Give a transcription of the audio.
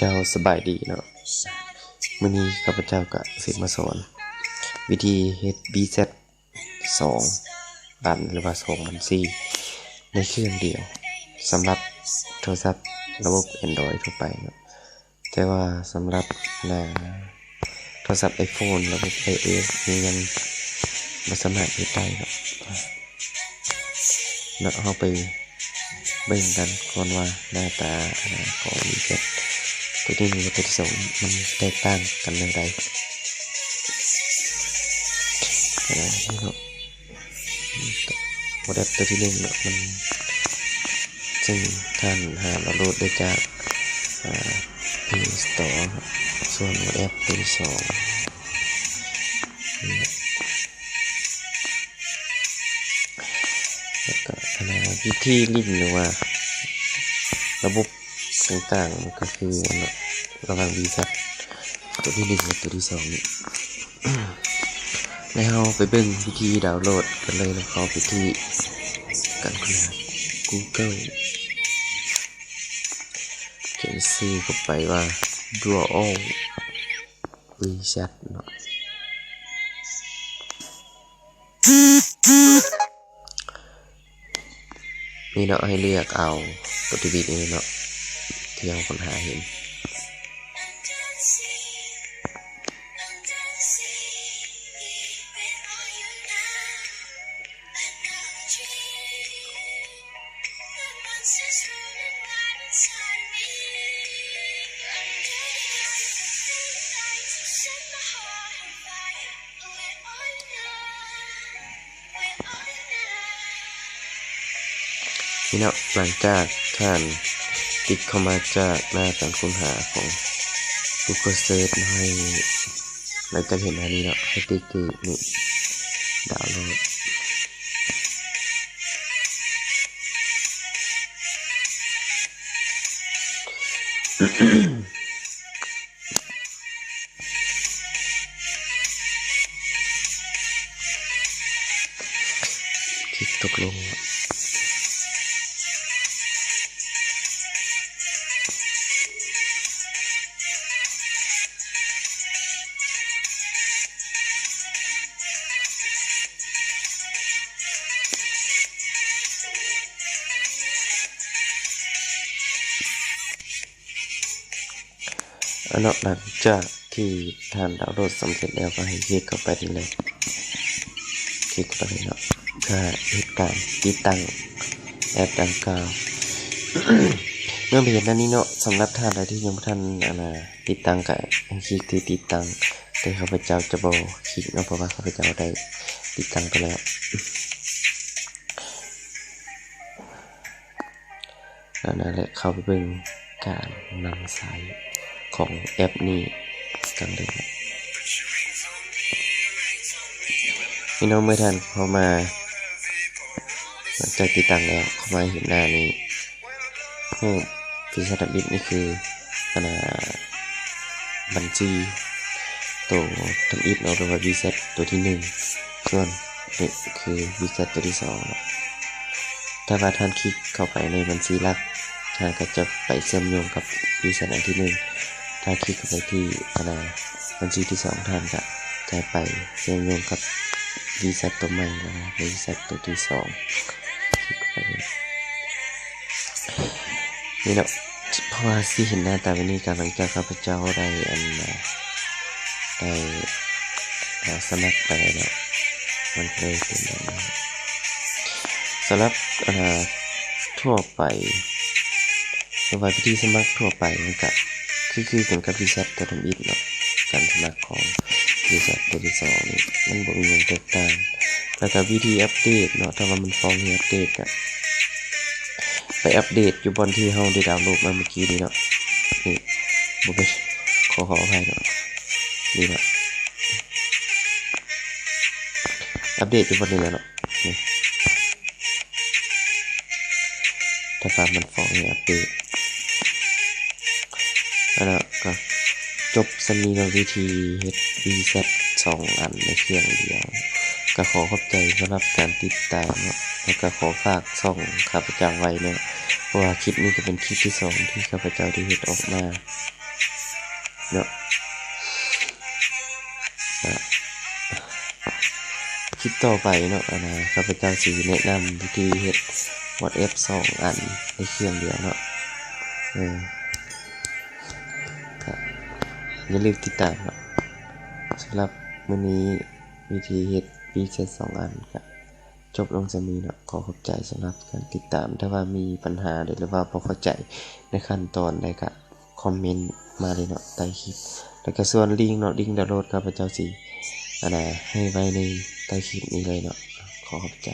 ເຈົ້າສະບາຍດີເນາະ, ມື້ນີ້ຂ້າພະເຈົ້າກະຊິມາສອນວິທີເຮັດ ວີແຊັດ ສອງອັນ ຫຼືວ່າສອງບັນຊີໃນເຄື່ອງດຽວ ສຳລັບໂທລະສັບລະບົບແອນດຣອຍທົ່ວໄປເນາະ. ແຕ່ວ່າສຳລັບ ອາ ໂທລະສັບໄອໂຟນລະບົບໄອໂອເອສນີ້ຍັງບໍ່ສາມາດເຮັດໄດ້ເນາະ. ເນາະ ເຮົາໄປເບິ່ງກັນກ່ອນວ່າໜ້າຕາ ອາ ຂອງວີແຊັດຕົວທີໜຶ່ງກັບຕົວທີສອງມັນແຕກຕ່າງກັນແນວໃດ. ອາ ນີ້ເນາະ ໂມເດັລຕົວທີໜຶ່ງເນາະ ມັນ ຊຶ່ງທ່ານຫາດາວໂຫຼດໄດ້ຈາກ ອາ ເພລສະຕໍ ສ່ວນໂມເດັລຕົວທີສອງ ນີ້ເນາະ ແລ້ວກະ ອາ ວິທີຫຼິ້ນ ຫຼືວ່າລະບົບຕ່າງໆ ມັນກະຄື ລະຫວ່າງວີແຊັດຕົວທີໜຶ່ງ ແລະ ຕົວທີສອງນີ້. ແລ້ວເຮົາໄປເບິ່ງວິທີດາວໂຫຼດກັນເລີຍເນາະ. ເຂົ້າໄປທີ່ການຄົ້ນຫາກູເກີ້ ຂຽນຊື່ເຂົ້າໄປວ່າ Dual VSAT ເນາະ. ນີ້ເນາະ ໃຫ້ເລືອກເອົາຕົວທະວີດນີ້ເນາະ ທີ່ເຮົາຄົ້ນຫາເຫັນ. ນີ້ເນາະ ຫຼັງຈາກທ່ານຕິດເຂົ້າມາຈາກໜ້າການຄົ້ນຫາຂອງ Google Search ໃຫ້ ຫຼັງຈາກເຫັນໜ້ານີ້ເນາະ ໃຫ້ຕິດທີ່ນີ້ ດາວໂຫຼດ. ຄລິກຕົກລົງ. ອາເນາະ ຫຼັງຈາກທີ່ທ່ານດາວໂຫຼດສຳເລັດແລ້ວ ກໍໃຫ້ຄລິກເຂົ້າໄປນີ້ເລີຍ ຄລິກເຂົ້າໄປເນາະ ເພື່ອເຮັດການຕິດຕັ້ງແອັບດັ່ງກ່າວ. ເມື່ອໄປເຫັນໜ້ານີ້ເນາະ ສຳລັບທ່ານໃດທີ່ຍັງບໍ່ທັນ ອັນນ່າ ຕິດຕັ້ງ ກໍໃຫ້ຄລິກທີ່ຕິດຕັ້ງ ແຕ່ຂ້າພະເຈົ້າຈະບໍ່ຄລິກເນາະ ເພາະວ່າຂ້າພະເຈົ້າໄດ້ຕິດຕັ້ງໄປແລ້ວ. ອັນນັ້ນແຫຼະ ເຂົ້າໄປເບິ່ງການນຳໃຊ້ຂອງແອັບນີ້ກັນເລີຍ. ພີ່ນ້ອງ ເມື່ອທ່ານເຂົ້າມາ ຫຼັງຈາກຕິດຕັ້ງແລ້ວ ເຂົ້າມາເຫັນໜ້ານີ້ ຮູບ ວີແຊັດທຳອິດນີ້ຄື ອັນນ່າ ບັນຊີໂຕທຳອິດເນາະ ຫຼືວ່າວີແຊັດໂຕທີໜຶ່ງ ສ່ວນນີ້ຄືວີແຊັດໂຕທີສອງເນາະ. ຖ້າວ່າທ່ານຄລິກເຂົ້າໄປໃນບັນຊີຫຼັກ ທ່ານກໍຈະໄປເຊື່ອມໂຍງກັບວີແຊັດອັນທີໜຶ່ງ. ຖ້າຄລິກເຂົ້າໄປທີ່ ອັນນ່າ ບັນຊີທີສອງ ທ່ານກໍຈະໄປເຊື່ອມໂຍງກັບວີແຊັດໂຕໃໝ່ ຫຼືວ່າວີແຊັດໂຕທີສອງ. ຄລິກເຂົ້າໄປ ນີ້ເນາະ ເພາະວ່າຊິເຫັນໜ້າຕາແບບນີ້ ກະຫຼັງຈາກຂ້າພະເຈົ້າໄດ້ ອັນ ໄດ້ ເອີ ສະໝັກໄປເນາະ ມັນເລີຍເປັນແບບນີ້. ສຳລັບ ເອີ ທົ່ວໄປ ຫຼືວ່າວິທີສະໝັກທົ່ວໄປ ມັນກະຄື ຄືກັນກັບວີແຊັດໂຕທຳອິດເນາະ. ການສະໝັກຂອງວີແຊັດໂຕທີສອງນີ້ ມັນບໍ່ມີຫຍັງແຕກຕ່າງ. ແລ້ວກະວິທີອັບເດດເນາະ ຖ້າວ່າມັນຟ້ອງໃຫ້ອັບເດດ ກະໄປອັບເດດຢູ່ບ່ອນທີ່ເຮົາໄດ້ດາວໂຫຼດມາເມື່ອກີ້ນີ້ເນາະ. ນີ້ ບໍ່ແມ່ນ ຂໍ ຂໍອະໄພເນາະ ນີ້ເນາະ ອັບເດດຢູ່ບ່ອນນີ້ແຫຼະເນາະ. ນີ້ ຖ້າວ່າມັນຟ້ອງໃຫ້ອັບເດດ. ອັນນັ້ນກະຈົບສ່ຳນີ້ເນາະ ວິທີເຮັດວີແຊັດສອງອັນໃນເຄື່ອງດຽວ. ກະຂໍຂອບໃຈສຳລັບການຕິດຕາມເນາະ ແລ້ວກະຂໍຝາກຊ່ອງຂ້າພະເຈົ້າໄວ້ເນາະ ເພາະວ່າຄລິບນີ້ກະເປັນຄລິບທີສອງທີ່ຂ້າພະເຈົ້າໄດ້ເຮັດອອກມາ. ເນາະ ຄລິບຕໍ່ໄປເນາະ ອັນນ່າ ຂ້າພະເຈົ້າຊິແນະນຳວິທີເຮັດ WhatsApp ສອງອັນໃນເຄື່ອງດຽວເນາະ ເອີ ກະຢ່າລືມຕິດຕາມເນາະ. ສຳລັບມື້ນີ້ ວິທີເຮັດ WeChat ສອງອັນກະຈົບລົງສ່ຳນີ້ເນາະ. ຂໍຂອບໃຈສຳລັບການຕິດຕາມ. ຖ້າວ່າມີບັນຫາໃດ ຫຼືວ່າບໍ່ເຂົ້າໃຈໃນຂັ້ນຕອນໃດ ກະຄອມເມັນມາເລີຍເນາະ ໃຕ້ຄລິບ. ແລ້ວກະສ່ວນລິງເນາະ ລິງດາວໂຫຼດ ຂ້າພະເຈົ້າຊິ ອັນນ່າ ໃຫ້ໄວ້ໃນໃຕ້ຄລິບນີ້ເລີຍເນາະ. ຂໍຂອບໃຈ.